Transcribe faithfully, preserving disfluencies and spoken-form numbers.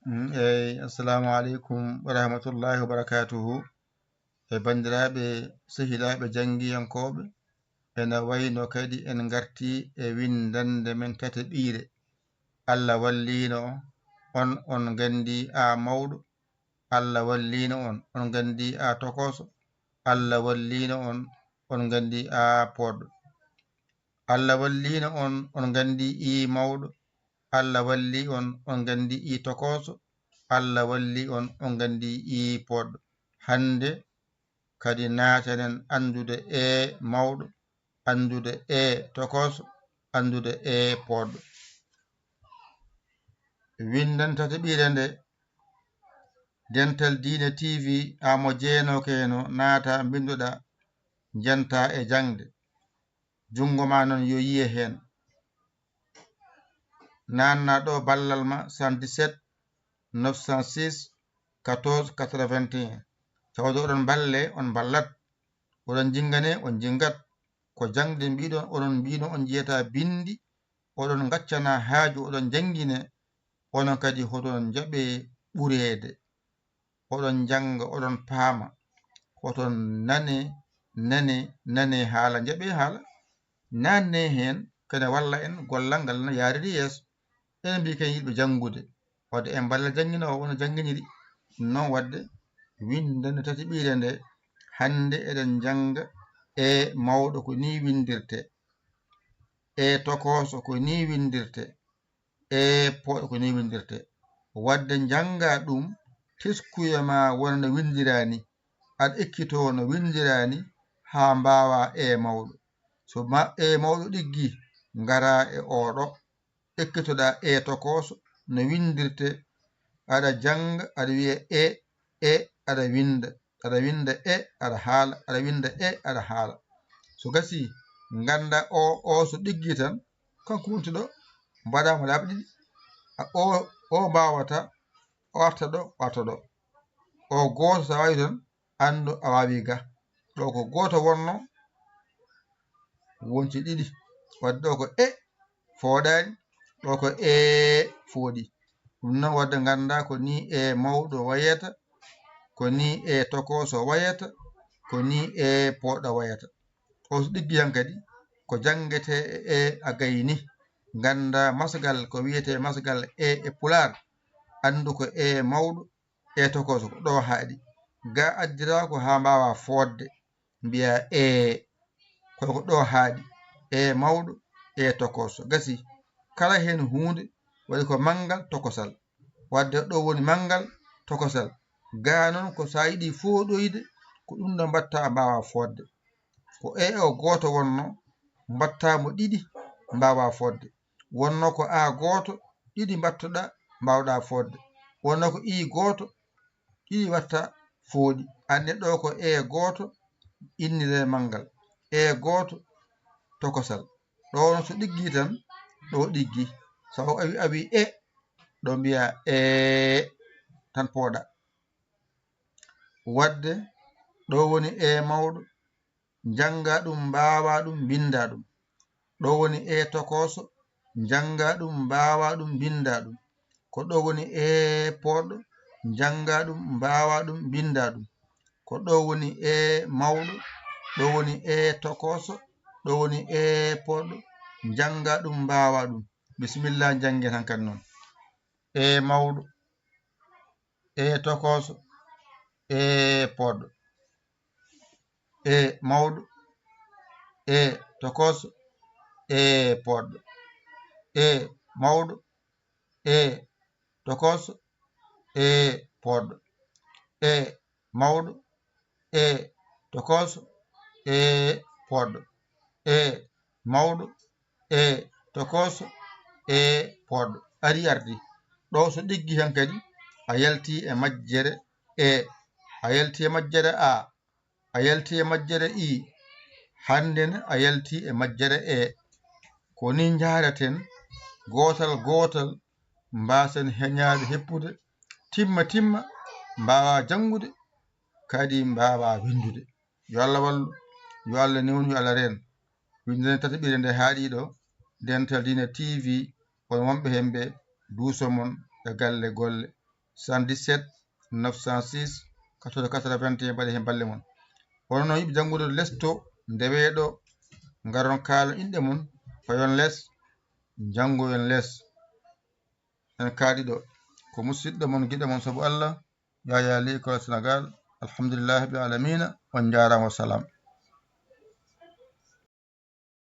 Mm, eyi, assalamu aleykum wa rahmatullahi wa barakatuhu. E banndiraaɓe sehilaaɓe janngiyankooɓe, ena wayno kadi en ngartii e winndannde men tataɓiire. Allah walliino on, on nganndii a mawɗo. Allah walliino on, on nganndii a tokooso. Allah walliino on, on nganndii a poodɗo. Allah walliino on, on nganndii i mawɗo. Allah wallii on, on nganndii i tokooso. Allah wallii on, on nganndii i poodɗo. Hannde kadi naatanen anndude e mawɗo, anndude e tokooso, anndude e poodɗo. Winndan tataɓiire nde, Dental Diine T V, a mo jeenookeeno, naata mbinndoɗa, njanta e jaŋde. Junngo ma noon yo yiye heen. Naanna ɗo ballal ma, soixante-dix-sept, neuf cent six, quatorze, quatre-vingt-un. Tawde oɗon mballe, on mballat. Oɗon jinngane, on jinngat. Ko jaŋde mbiɗon, oɗon mbiino on njiyata binndi, oɗon ngaccana haaju, oɗon janngine, onon kadi hoɗon njaɓe ɓureede. Oɗon njannga, oɗon paama, hoɗon nane, nane, nane haala, njaɓe haala, naanne heen, kene walla en, gollal ngal no yaariri yeeso. Enen mbiyi ken yiɗɓe janngude, wadde en mballa jannginoowo wona jannginiri. Ɗum noon wadde winnde nde tataɓiire nde, hannde eɗen njannga e mawɗo ko nii winndirte, e tokooso ko nii winndirte, e poodɗo ko nii winndirte. Wadde njannga ɗum, teskuya ma wona no winndiraani, aɗa ekkitoo no winndiraani haa mbaawa e mawɗo. So ma e mawɗo ɗiggi, ngara e oɗo. Ekkitoɗaa e tokooso no winndirte, aɗa jannga, aɗa wiya e, e, aɗa winnda, aɗa winnda e, aɗa haala, aɗa winnda e, aɗa haala. So gasii, ngannda o, o so ɗiggi tan, kanko wonti ɗo, mbaɗaama laabi ɗiɗi. A, o, o mbaawata, o arta ɗo, o arta ɗo. O gooto so waawi tan, anndu a waawi ga. Ɗo ko gooto wonno, wonti ɗiɗi. Wadde ɗo ko e fooɗaani, ɗo ko e fooɗi. Ɗum noon wadde ngannda ko nii e mawɗo wayata, ko nii e tokooso wayata, ko nii e poodɗo wayata. O so ɗiggi han kadi, ko janngete e a gayni. Ngannda masgal, ko wiyetee masgal e, e pulaar. Anndu ko e mawɗo, e tokooso ko ɗo haaɗi. Ga addiraa ko haa mbaawa fooɗde, mbiya e, kono ko ɗo haaɗi, e mawɗo, e tokooso. Gasi, kala heen huunde waɗi ko manngal tokosal. Wadde ɗo woni manngal tokosal. Ga noon ko so a yiɗi fooɗoyde, ko ɗum ɗo mbaɗta mbaawa fooɗde. Ko e o gooto wonno, mbaɗta mo ɗiɗi mbaawa fooɗde. Wonno ko a gooto, ɗiɗi mbaɗtoɗa, mbaawɗa fooɗde. Wonno ko i gooto, ɗiɗi watta fooɗi. Anne ɗo ko e gooto, innire manngal. E gooto, tokosal. Ɗo no so ɗiggi tan, ɗo ɗiggi. So a wi, a wi e, ɗo mbiya e, tan pooɗa. Wadde ɗo woni e mawɗo, njannga ɗum, mbaawa ɗum, mbinnda ɗum. Ɗo woni e tokooso, njannga ɗum, mbaawa ɗum, mbinnda ɗum. Ko ɗo woni e poodɗo, njannga ɗum, mbaawa ɗum, mbinnda ɗum. Ko ɗo woni e mawɗo, ɗo woni e tokooso, ɗo woni e poodɗo, njannga ɗum, mbaawa ɗum. Bisimilla, njanngen hankadi noon. E mawɗo, e tokooso, e poodɗo. E mawɗo, e tokooso, e poodɗo. E mawɗo, e tokooso, e poodɗo. E mawɗo, e tokooso, e poodɗo. E mawɗo, e tokooso, e poodɗo. Ari ardi. Ɗo so ɗiggi hankadi, a yalti e majjere e, a yalti e majjere a, a yalti e majjere i. Hannde ne a yalti e majjere e. Ko ni njaaraten, gootal gootal, mbaasen heñaade heppude, timma timma, mbaawa janngude, kadi mbaawa winndude. Yo Allah wallu, yo Allah newnu, yo Allah reen. Winnde nde tataɓire nde haaɗi ɗo, Dental Diine T V, on wonɓe heen ɓe, duuso mon e galle golle. soixante-dix-sept neuf cent six quatorze quatre-vingt-un, mbaɗe heen balle mon. Onon noon yiɗɓe janngude lesto, ndeweeɗo, ngaron kaalon inɗe mon, fayon les, njanngoyon les. En kaaɗi ɗo ko musidɗo mon, giɗo mon sabu Allah, Yaya Ly, École Sénégal. Alhamdulillahi rabbil alamina, on njaaraama, wa salaam.